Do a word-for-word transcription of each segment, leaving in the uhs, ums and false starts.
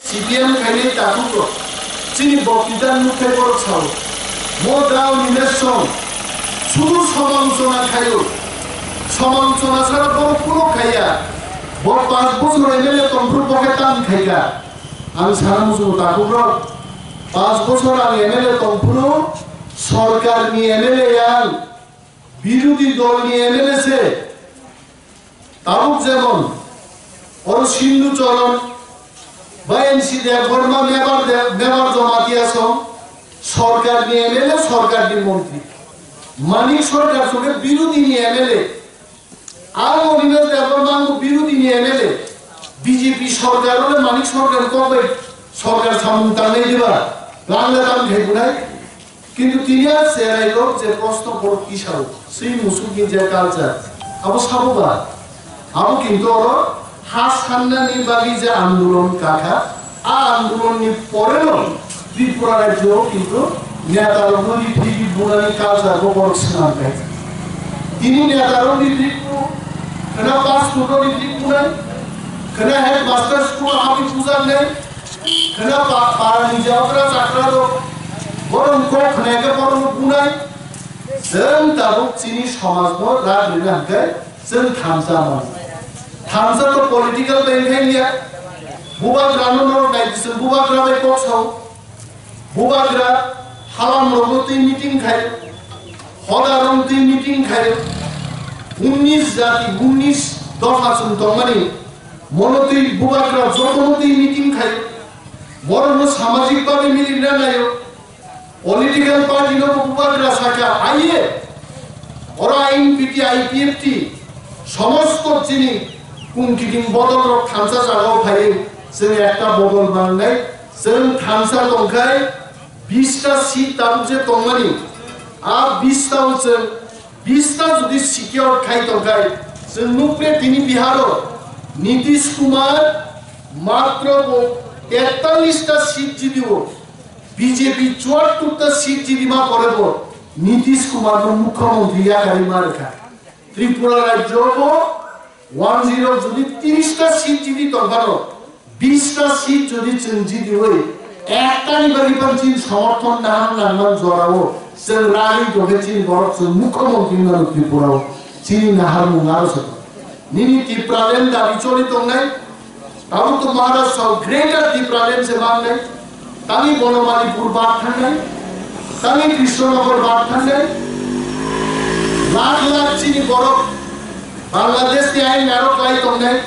C P M khainai takhuk rok chini boktita nukthai borok sao. Mo dao ni ne song sudu somalochona khaio. Somalochona sara borok kuno khaiya. Bo panch bochor M L A tongphuru bo khe tam khaika. Ang sana muchungo takhuk rok. Panch bochor ang M L A tongphuru sorkar ni M L A yang. Birodhi dol ni M L A se. Tabuk jemon oro Sindhu Charan ba N C Debbarma member de-, member Jamatia song sorkar ni M L A, sorkar ni montri. Manik Sarkar song birodhi ni M L A. Ang Animesh Debbarma ang birodhi ni M L A. B J P sorkar ole Manik Sarkar kok bai sorkar samung tangnai diba? Rang le tam khai bunai. Kintu tini a cherai rok je proshno borok tisao, swi musuk ni je culture, abo sabo ba? Abo kintu oro ha sanna ni bagwi je andolon kakha, a andolon ni pore no Tripura rajyo o kintu neta rok no riphi bunani culture bo borok swnam khai. Tini neta rok riphi bu, khna passport rok riphi bunai, khna headmaster school habi puja nai, khna pa-, para ni jawkra chakra rok, borok kok khna ke borok no bunai. Chwng tabuk chini somaj no rak rina hwnkhe chwng thansa man. Thansa to political bai khai liya. Bubagra no norok nai chwng bubagra bai kok sao. Bubagra halam rok no twi meeting khai. Hoda rok twi meeting khai. Unnis jati, unnis dopha chwng tongmani. Mono twi bubagra joto no twi meeting khai. Borok no samajik bagwi mili rina naio. Political party no bubagra saka aiye. Oro I N P T, I P F T, somosto chini kung kiting bodol rok thansa jagao phaiwi chwng ekta bodol mangnai. Chwng thansa tongkhai bista seat tabuk je tongmani, a bista o chwng bista jodi secure khai tongkhai, chwng nukle tini Biharo Nitish Kumar matro bo tetallis ta seat jidibo. B J P chuattur ta seat jidima pore bo Nitish Kumar no mukhyamantri yakarwi ma rwkha. Tripura rajyo bo one zero jodi tiris ta seat jidi tongphano, bis ta seat jodi chwng jidiwi ekta ni bagwi phan chini somorthon nahar nangman jorao chwng ragwi tongkhe chini borok chwng mukhyamantri mano Tripura o chini naharmung aro se tong. Nini Tipraland dabi choli tongnai, tabuk to Maharashtra o Greater Tipraland se mangnai, tani Bonomalipur bak thangnai, tani Krishnanagar bak thangnai, lakh lakh chini borok Bangladesh ni ain narok lai tongnai,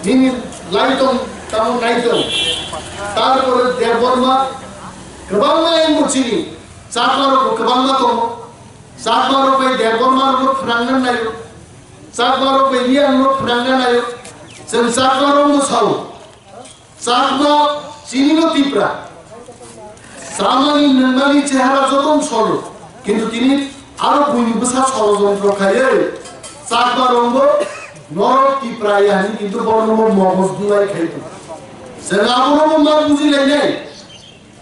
nini lai tong tamo nai tong. Tarpore Debbarma kwbangma ain bo chini, Chakma rok bo kwbangma tongo. Chakma rok bai Debbarma rok no phnangna naio. Chakma rok bai Reang no phnangna naio. Chwng Chakma rok no sao. Chakma chini no Tipra. Samani nwngnani chehara joto solo. Kintu tini aro buini bwsa sorojontro khaiwi Chakma rok bo norok Tipra ya hinwi kintu borok no mogos dulai khai tong. Chwng abo no bo ma buji lainai.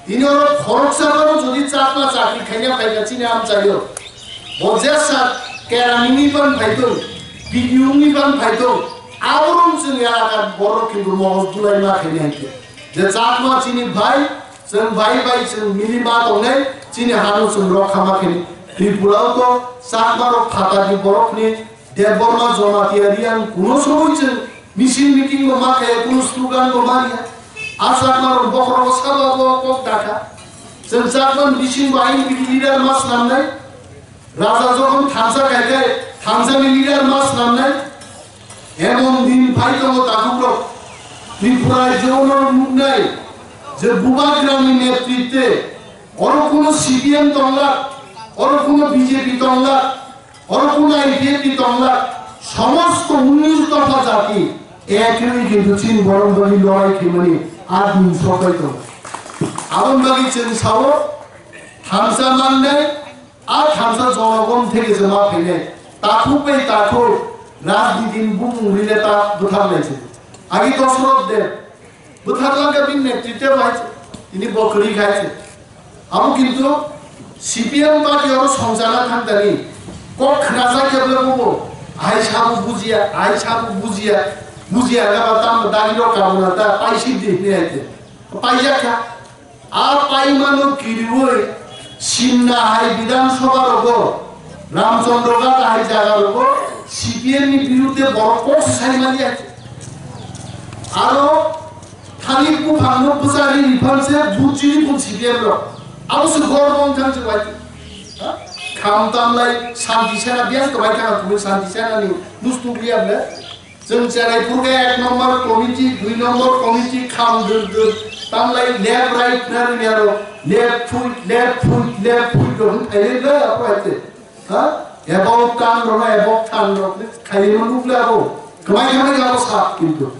Tini oro khoroksa phano jodi Chakma chakri khaina phaikha chini amchaio, bo jesa kerani wngwi phan phaitong, B D O wngwi phan phaitong, aborok chwng elakar borok hinwi mogos dulai ma khaini hai khe. Je Chakma chini bhai, chwng bhai bai chwng mili ma tongnai, chini hano chwng rokha ma khaini. Tripura o to Chakma rok phatar ni borok ni Debbarma Jamatia Reang kuno somoi chwng meeting, meeting bo ma khaiya, kuno slogan bo ma riya. A Chakma rok bokhorok sabo bo kok dakha. Chwng Chakma ni bising bo ain bini leader ma swnamnai. Raja jokhon thansa khai khai thansa ni leader ma swnamnai. Emon din phai tongo takhuk rok. Tripura rajyo no nuknai je Bubagra ni netritwe oro kuno C P M tongla, oro kuno B J P tongla. Oro kuno I P F T tongla, somosto unnish dopha jati ek wngwi kintu chini borok bagwi lorai khaimani a din sopai tongo. Aboni bagwi chwng sao, thansa mannai, a thansa jonogon theke se ma phainai. Takhuk bai takhuk rajniti ni bumung rile ta bwthar lai se. Agi Dosroth Deb, bwthar langkha bini netritwe bai se, tini bo kwrwi khai se. Abo kintu C P M party oro songchana thangtani kok khnajak khe bo bo hai sabo bujiya, hai sabo bujiya, bujiya ga ba tam dagi rok kabuna ta paisik di hini hai khe. Paijak kha. A paimano kiriwi Simna hai Bidhan Sabha rogo, Ramchandra Ghat hai jaga rogo C P M ni birudde borok kok sai manya. Aro thani buphangno bwchari riphan se bujini bun C P M rok. Abo se gorbo wngthang se bai. Ha? Kham tamlai Shanti Sena bias to bai thang, Shanti Sena ni nustuk liya ble. Chwng cherai phurkhe ek number committee, dui number committee kham dwr dwr, tamlai left right na rwngya ro, left phuit, left phuit, left phuit rok wng khailai le abo hai se. Ha? Ebo tan rok na, ebo tan rok khailai man ukle abo. Kwmai kwmai abo sap kintu.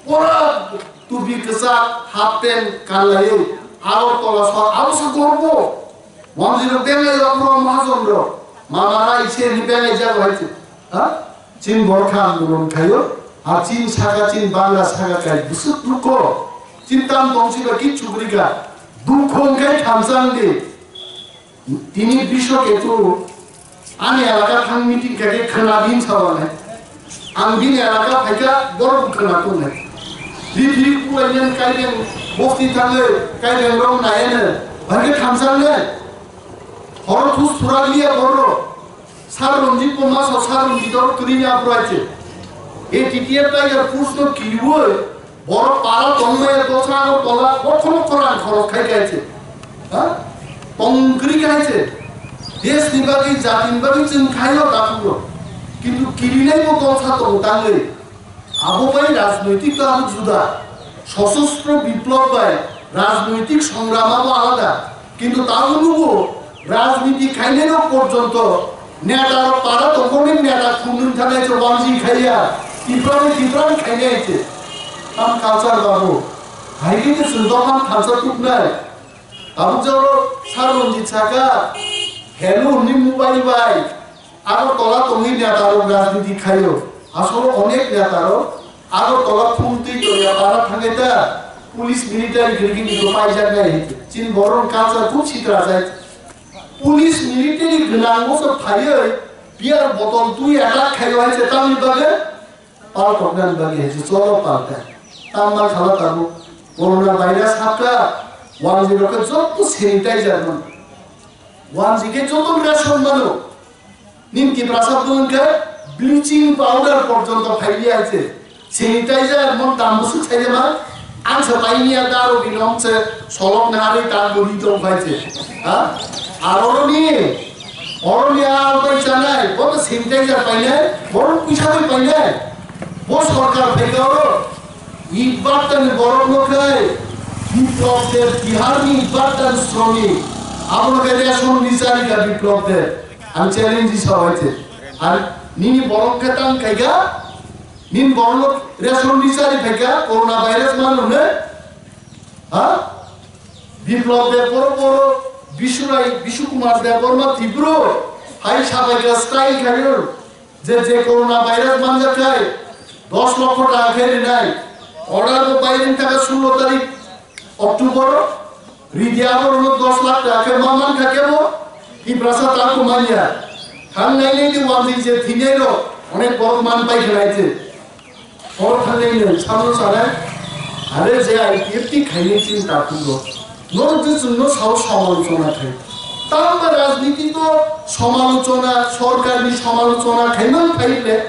Pura tupi kwchak, half pant kanlai, aro tola sa, abo sa gorbo. Wanjwi rok bengai rok, bro, mahajon rok. Mama rai se ni bengai jago hai se. Ha? Chin borkha andolon khayo. Ha chin saka chin bangla saka kai busuk ruko. Chin tam tong si ba ki chukri ga. Dukho kai thamsang de. Tini bisho ketu. Ani elaka thang meeting kake khana din sawa nai. Ang bini elaka phaikha borok khwna tongnai. Riphi kulaiyan kaibeng bosti thangle kaibeng rok nayane. Bhage thamsangle. Horo thus phurak liya borok. Sar Ranjit bo maso Sar Ranjit oro kwrwi ni aphuru aiche. A T T F Tiger Force no kiriwi borok para tongmaya dosa aro tola bokholo khorang khorok khai kaiche. Ha? Tong kwrwi kaiche. Desh ni bagwi, jati ni bagwi chwng khaio dakhulrok. Kintu kirinai bo dol sa tongo tangwi. Abo bai rajnoitik to abo juda. Sosostro biplob bai rajnoitik songram abo alada. Kintu tabuk nugo rajniti khainai rok porjonto neta rok para tongkoni neta khumnung thanai se wanji khaiya. Tiprani tiprani khainai se. Tam culture babu. Hai khe chwng dophang thansa tuknai. Tabuk joro Sar Ranjit saka, hello hwnwi mobile bai. Agartala tongwi netarok rajniti khaio. Asolo onek netarok Agartala phung twi toya para thangwi ta police military giri gini ko paijak nai hinwi. Chini borok culture khub sitra jai. Police military gwnang bosok phaiwi beer botol twi attack khaio hai se tamni bagwi paltoknani bagwi hai se cholo paltai. Tamma khala tabuk corona virus hapkha wanjwi rokhe jotto sanitizer mano. Wanjwi khe joto ration mano. Nini Tiprasa bwlwng khe bleaching powder porjonto phailiya hai se. Sanitizer mon dam bwswk sai ma. Ang se painiya daro binom se solok na harwi ta guri tong phai se. Ha? Aro ni, oro ni a bai chanai, bo to sanitizer painai, bo puisa bai painai. Bo sorkar phaikha oro. Ibatan borok no khai, Biplab Deb Bihar ni ibatan sromik. Abo no khai ration ni chari kha Biplab Deb. Ang challenge sa hai se. Ar nini borok khe tang khai kha, nini borok no ration ni chari khai kha, corona virus mano ne? Ha? Biplab Deb boro boro Bishurai, Bishu Kumar Deb Borma Tibro. Hai sabai kha style khai. Je, je corona virus manjak khai, dos lokho taka khe rinai. Order bo pai ring taka sullo tarik October, ridi abo rwno dos lakh taka khe ma man kha kebo, Tiprasa ta ko manya. Thang nai nai di wanjwi je thinai rok, onek borok man pai khlai se. Hor thangwi nwng samno sanai, are je I P F T khaini chini takhukgo. Norok je chwngno sao samalochona khai. Tamo rajniti to samalochona, sorkarni samalochona khaimang phai le.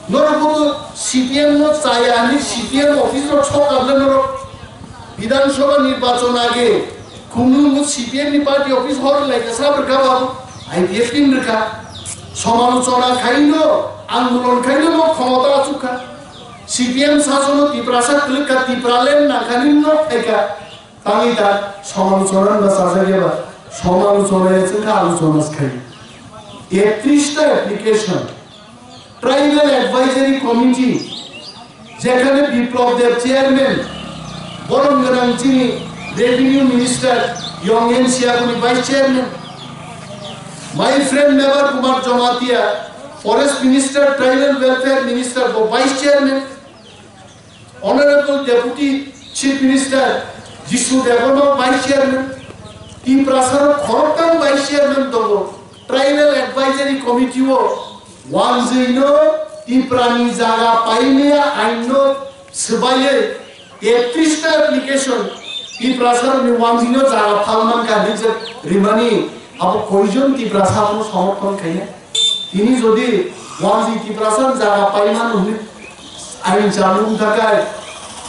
Norok bo to C P M no chaya hinwi C P M office rok sokar le norok. Bidhan Sabha nirbachon age khumlungo C P M ni party office hor lai ka sabr ka babu I P F T ni ka samalochona khaino andolon khaino no khomota achuk kha. C P M sasono Tiprasa kwlwk ka Tipraland nangkhani no khai ka tangwi ta samalochona ba sajak ya ba samalochona ya chwng kha alochona se khai. Ektrista application Tribal Advisory Committee, jekhane Biplab Deb chairman, borom gwnang chini Revenue Minister Yong N Siaguni vice chairman, my friend Mebar Kumar Jamatia, Forest Minister, Tribal Welfare Minister bo vice chairman, Honorable Deputy Chief Minister Jisnu Debbarma Vice Chairman, Tiprasaro khoroktham Vice Chairman tongo, Tribal Advisory Committee o wanjwino Tiprani jaga paimaya ainno swbaiwi ektrista application Tiprasa ni wanjwi no jaga phalman ka hinwi je rimani abo koijon Tiprasa abono somorthon khaina? Tini jodi wanjwi Tiprasa ni jaga paiman hinwi ain chanu wngkha kai,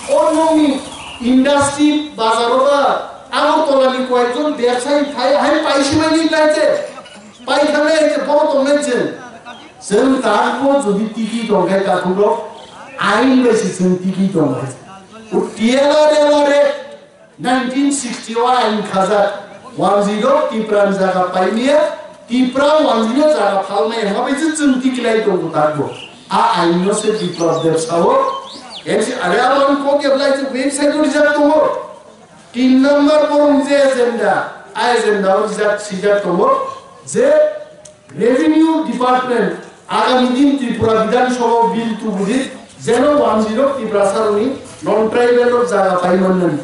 o nokni industry bazaro ba Agartala ni koyekjon bebsayi phai hai paisi mani laite. Paithangnai hai khe bono tongnai chwng. Chwng takbo jodi tiki tongkhe takhukrok, ain bai se chwng tiki tongnai. O T L R M R Act nineteen sixty o ain khajak, wanjwirok Tipra ni jaga paimaya, Tipra wanjwino jaga phalmaya hwnba bai se chwng tikilai tongo takbo. A ain no se Biplab Deb sao. Are abang kok eblai se website o rijak tongo. Tin number borok je agenda, a agenda o rijak swijak tongo je Revenue Department agami din Tripura Bidhan Sabha o bill tubudi jeno wanjwirok Tiprasa rokni non tribal rok jaga pai mannani.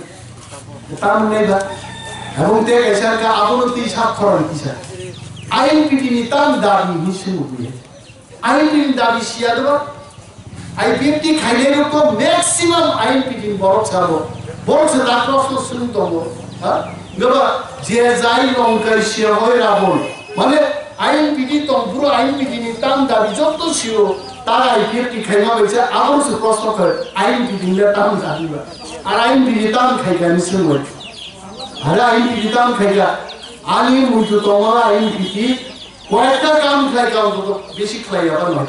Tam nai ba? Ebong te kaisa ka abono twi sak khorang kisa. I N P T ni tam dabi ni sunu buye. I N P T ni dabi siya doba? I P F T khainai rok to maximum I N P T ni borok sabo. Borok se dak rok so sung tongo. Ha? Gaba je jai longkai se hoi rabon. Mane I N P T tong puro I N P T ni tam dabi jotto sio ta I P F T khaima bai se abon se proshno khe I N P T ni le tam dabi ba. Ar I N P T tam khai kani sung bai. Are I N P T tam khai ka. Ani muitu tongo I N P T. Koyekta kam khlai ka, ontoto besi khlai ya ba noi.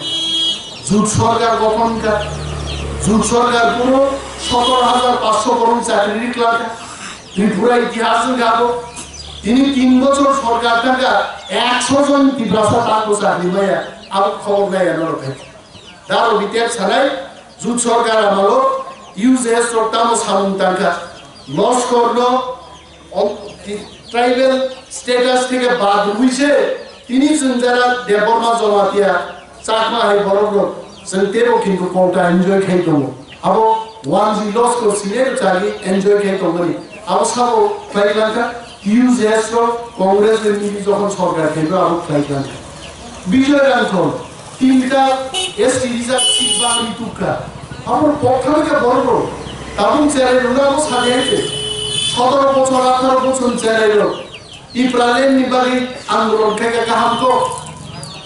Jut sorkar gothon kha. Jut sorkar puro sotor hajar paanso borok chakri rikla kha. Tripura itihas wngkha bo. Tini tin bochor sorkar thangkha, ekso jon Tiprasa tamo chakri maya. Abo khobor nai ya norok hai. Daro bitek sanai, jut sorkar amalo U J S rok tamo samung tangkha. Loskor no, o, ti-, tribal status theke bad rwise, tini chwng jara Debbarma Jamatia, Chakma hai borok rok, chwng tebo kintu kota enjoy khai tongo. Abo wanji loskor sine chagi enjoy khai tongmani. Abo sabo khlai langkha, U J S rok, Congress ni mili jokhon sorkar khenba abo khlai langkha. Bijoy Rangkhol, tinta S T reserve seat bangni tukha. Amor pokthano khe borok rok. Tabung cherai rok abo sadi hai khe. Sotoro bochor, atharo bochor cherai rok. Tipraland ni bagwi andolon khe khe kaham kok.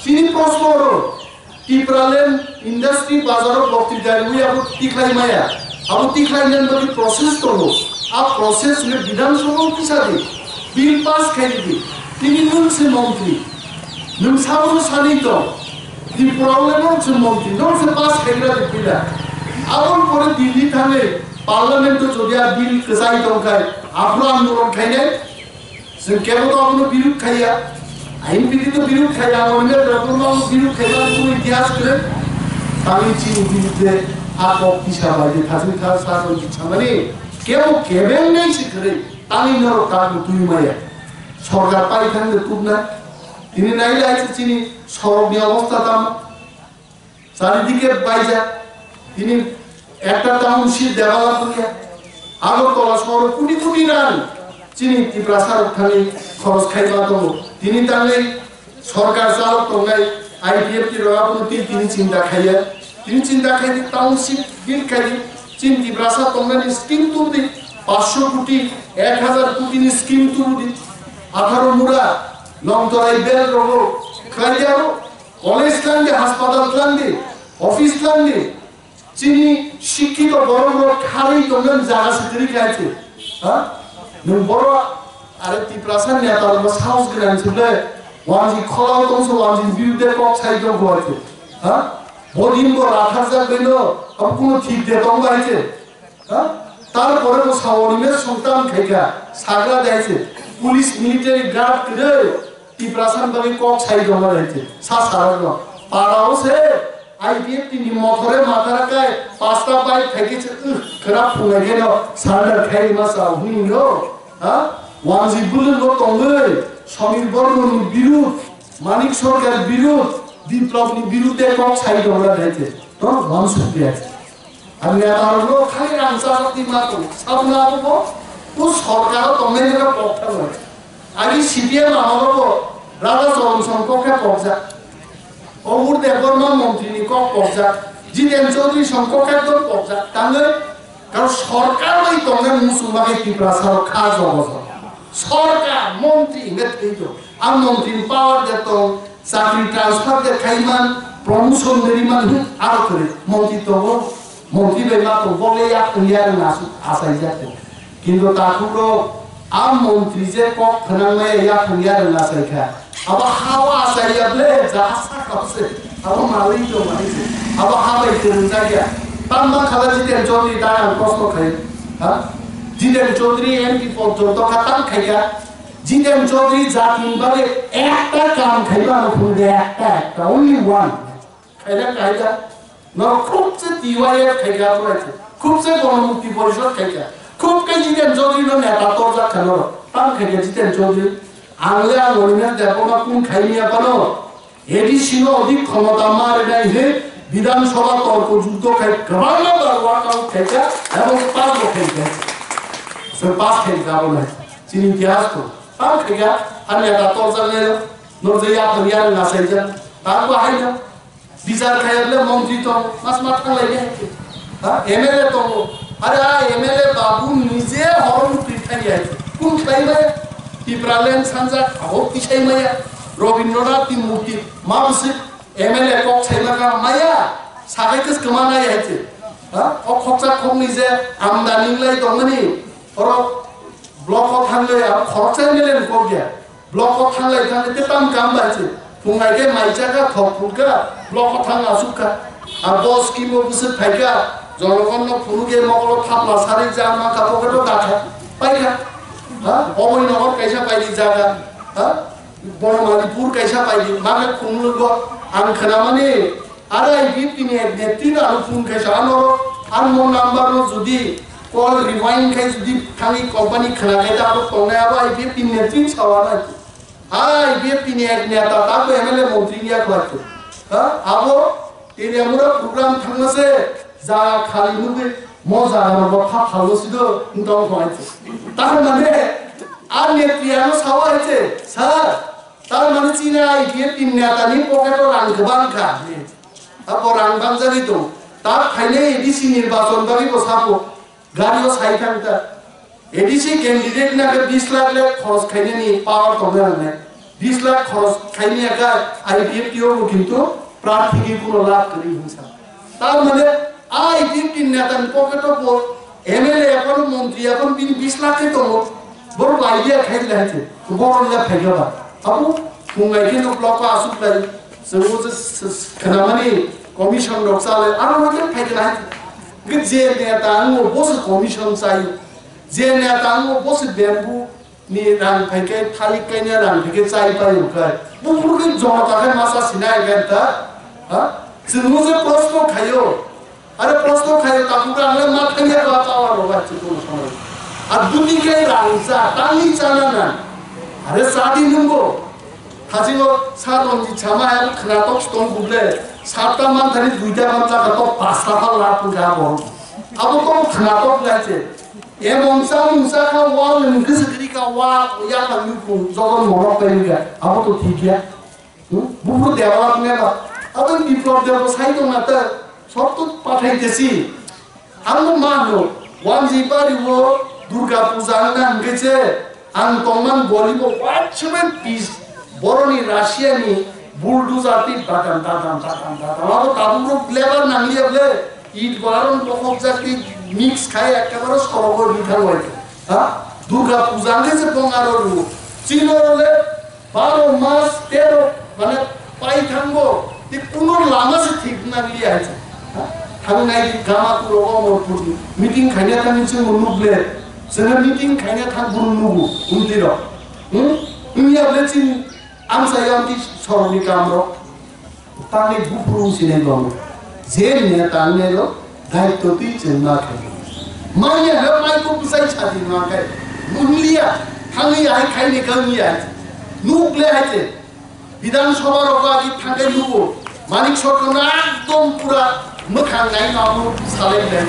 Chini proshno rok. Tipraland industry bazar o bokti dari wi abo tikhlai maya. Abo tikhlai nan bagwi process tongo. A process le Bidhan Sabha o kisa di. Bill pass khai di. Tini nwng se montri. Nwng sabo sani tong. Tripura o le nwng se montri, nwng se pass khaigra di puila. Aboni pore Delhi thangwi parliament o jodi a bill kwchai tongkhai, aphuru andolon khainai. Chwng kebo to abono birud khaiya. I N P T to birud khaiya, aboni le Debbarma birud khaiba, abono itihas kwrwi. Tangwi chini birudde a kok tisa bai de thaswi tha sa samani kebo kebeng nai se kwrwi. Tangwi norok ta twi maya. Sorkar pai thang de tubna. Tini nai lai se chini sorok ni obostha tamo. Charidike baijak. Tini ekta township develop wngya. Agartala sohoro koti koti rang chini Tiprasa rok thangwi khoros khaiba tongo. Tini tangwi sorkar chalok tongnai I P F T rok abono twi tini chinta khaiya. Tini chinta khaidi township build khaidi chini Tiprasa tongnani scheme tubudi paanso koti, ek hajar koti ni scheme tubudi. Atharo mura, Longtorai bel rogo khlaidi aro. College tlangdi, haspatal tlangdi, office tlangdi, chini sikkito borok rok kharwi tongnani jaga se kwrwi khe aise. Ha? Nwng borok are Tiprasa neta rok sahos gwnang se ble, wanji kholao tongso wanji birudde kok sai tong kho aise. Ha? Bodin bo ratharjak bai no, abo kuno thik de tong bai se. Ha? Tarpore bo sawoni me songtam khaikha, sagra daise, police military guard kwrwi, Tiprasa ni bagwi kok sai tongma daise, sa sarok no. Para o se, I P F T ni mothore mathara kai, pasta bike khaikhe se, uh, khera phungai khe no, surrender khai ma sa huni no. Ha? Wanji bulu no tongwi, Samir Bormon ni birud, Manik Sarkar birud, Biplab ni birud de kok sai tongma daise. To, wan sukriya. Ang netarokno khai rang chajak di ma tongo. Sabna abo bo, bo sorkaro tongnai jaga pok thangwi. Agi C P M amalo bo Radha Charan song kok khe pokjak. Obur Debbarma montri ni kok pokjak. Jiten Chaudhary song kok khe ekdom pokjak. Tangwi Karon sorkar bai tongnai muchung bagwi Tiprasa rok kha jogo jogo. Sorkar, montri hingke thwi tong. A montri ni power de tong, chakri transfer de khaiman, promotion de riman, hmm, aro kwrwi. Montri tongo, montri bai ma tong, bo le yak tong ya rwng asuk achaijak tong. Kintu takhuk rok, a montri je kok khwnang maya yak tong ya rwng achaikha. Abo ha o achai ya ble, ja saka se. Abo malwi tong mani se. Abo ha bai kwrwngjak ya. Tamma khala Jiten Chaudhary ta ang proshno khai. Ha? Jiten Chaudhary M P porjonto kha tam khai ya. Jiten Chaudhary jatini bagwi ekta kam khaiba ano phunukya, ekta, ekta, only one. Khaina khaida. No khub se T Y F khaikha abo hai se. Khub se Gonomukti Porishod khaikha. Khub khe Jiten Chaudhary no neta torjak kha no. Tam khaikha Jiten Chaudhary. Ang le ang Orimesh Debbarma kun khaimya phano. A D C no odik khomota ma rwnai he Bidhan Sabha torko juddo khai kwbangma bar walkout khaikha ebong pass bo khaikha. Se pass khaikha abo nai. Chini itihas to. Tam khaikha, a neta torjak nai no. Nor je ya phang ya rwng achaijak. Tam bo hai no. Bichar khaiya bole montri tong, mas ma thanglai ya. Ha? M L A tongo. Are a M L A babu nije horo mukti thangya. Kun khlai maya? Tipraland sanjak abo tisai maya. Rabindranath ni murti ma bwswk M L A kok sai ma ka maya. Sakai kis kama na ya hai se. Ha? O khoksa khokni je amdani lai tongmani. Oro block o thanglai abo khoroksa M L A ni kok ya. Block o thanglai thanglai te tam kam bai se. Phungai khe mai chakha, thok phulkha, block o thang asukha. A bo scheme o bwswk phaikha, jonogon no phunuk ye mokolo thapla sari ja ma ka pocket o dakha. Paikha. Ha? Oboi nogor kaisa paidi jaga. Ha? Bonomalipur kaisa paidi. Ma khe phunuk go ang khwnamani Aro I P F T ni ek netri no ano phone khe sa ano, ano mo number no jodi call rewind khai jodi thangwi company khna khai ta abo tongnai abo I P F T ni netri ni sawa nai. Ha I P F T ni ek neta ta ko M L A montri ni ya khwlai khe. Ha abo tini amura program thangma se jaga khali nugwi mo jaga no bo pha phalo sido ntong khwlai khe. Tar mane a netri ano sawa hai khe sir. Tar mane chini I P F T ni neta ni pocket o rang kwbang kha. Abo rang bangjagwi tong. Ta phainai A D C nirbachon bagwi bo sapo gari o sai thang ta. A D C candidate na khe bis lakh le khoros khainani power tong nangnai. Bis lakh khoros khaini aka I P F T o bo kintu prarthi ki kuno labh kwrwi hinsa. Tar mane I P F T ni neta ni pocket o bo M L A ekhon montri ekhon bini bis lakh khe tongo. Boro bai dia khai lai khe. Boro le phai ba. Abo phungai khe no block o asuk lai. Chwng o je s-, s-, khnamani commission rok chale. Aro hoi khe phai khe lai. Ge je neta ang o bo se commission chai. Je neta ang o bo se bamboo ni rang phai khe thalik kaina rang phai khe chai pai o khai. Bo phuru khe joma ta khai masa sinai ga ta. Ha? Chwng o je proshno khaio. Are proshno khai takhuk ang le ma thangya ba power rok bai chukung sonai. A duti kai rang cha, tangwi chana na. Are sadi nungbo. Thajingo sa ronji chama ang khna tok stong guble. Satta man thani duita man cha ka tok pasta pha la pu ga bo. Abo to khna tok lai che. E mongsa mungsa kha wa lung kis gri ka wa ya ka lu pu jogon morok pai ga. Abo to thik ya. Hmm? Bufru development ba. Abang biplop debo sai tong na ta. Sob to pathai desi. Ang ma no. Wanji bari wo Durga Puja ang na hingke che. Ang tongman goli bo watchman peace. Boroni Russia ni bulldozer ti dadam dadam dadam dadam. Abo tabuk rok lebar nang liya ble. It bo aron bokhok jak ti mix khai ekkebare sorogo bithang wai. Ha? Durga Puja ang se bong aro ru. Chino le Baro mas tero mane pai thangbo, ti kuno lama se thik nang liya hai se. Ha? Thangnai di gama kuro o mor purni. Meeting khaina thangni chwng bo nuk le. Chwng meeting khaina thang buru nugu, umti rok. Hmm? Wngya ble chini amsa yamti soroni kam rok. Tangni buphuru sinai dong. Je neta ang nelo, Daitotwi chwng ma khe. Manya hwnkhe mai kok bwsai sadi ma khe. Mungliya, thangwi hai khaini kangya. Nuk le hai se. Bidhan Sabha rok agi thangkai nugo. Manik Sotro na ekdom pura mwkhang nai ma mu salai le.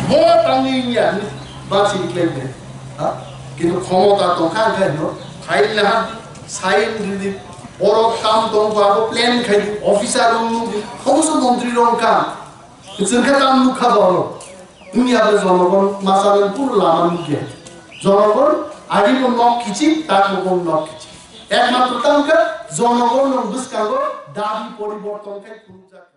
Mo tangwi ya, ba si le. Ha? Kintu khomota tongkha ang khe no. Khai le ha, sign ridi. Borok kam tong ba bo plan khai di. Officer rok nung di. Khobosok montri rok ka. Chwng khe tam nukha ba oro. Wngya bo jonogon masa nang kunu lama nukya. Jonogon agimung nok kiching, takmukung nok kiching. Ekmatro tangkha jonogon nung bwskango dabi poriborton khai phunukjak.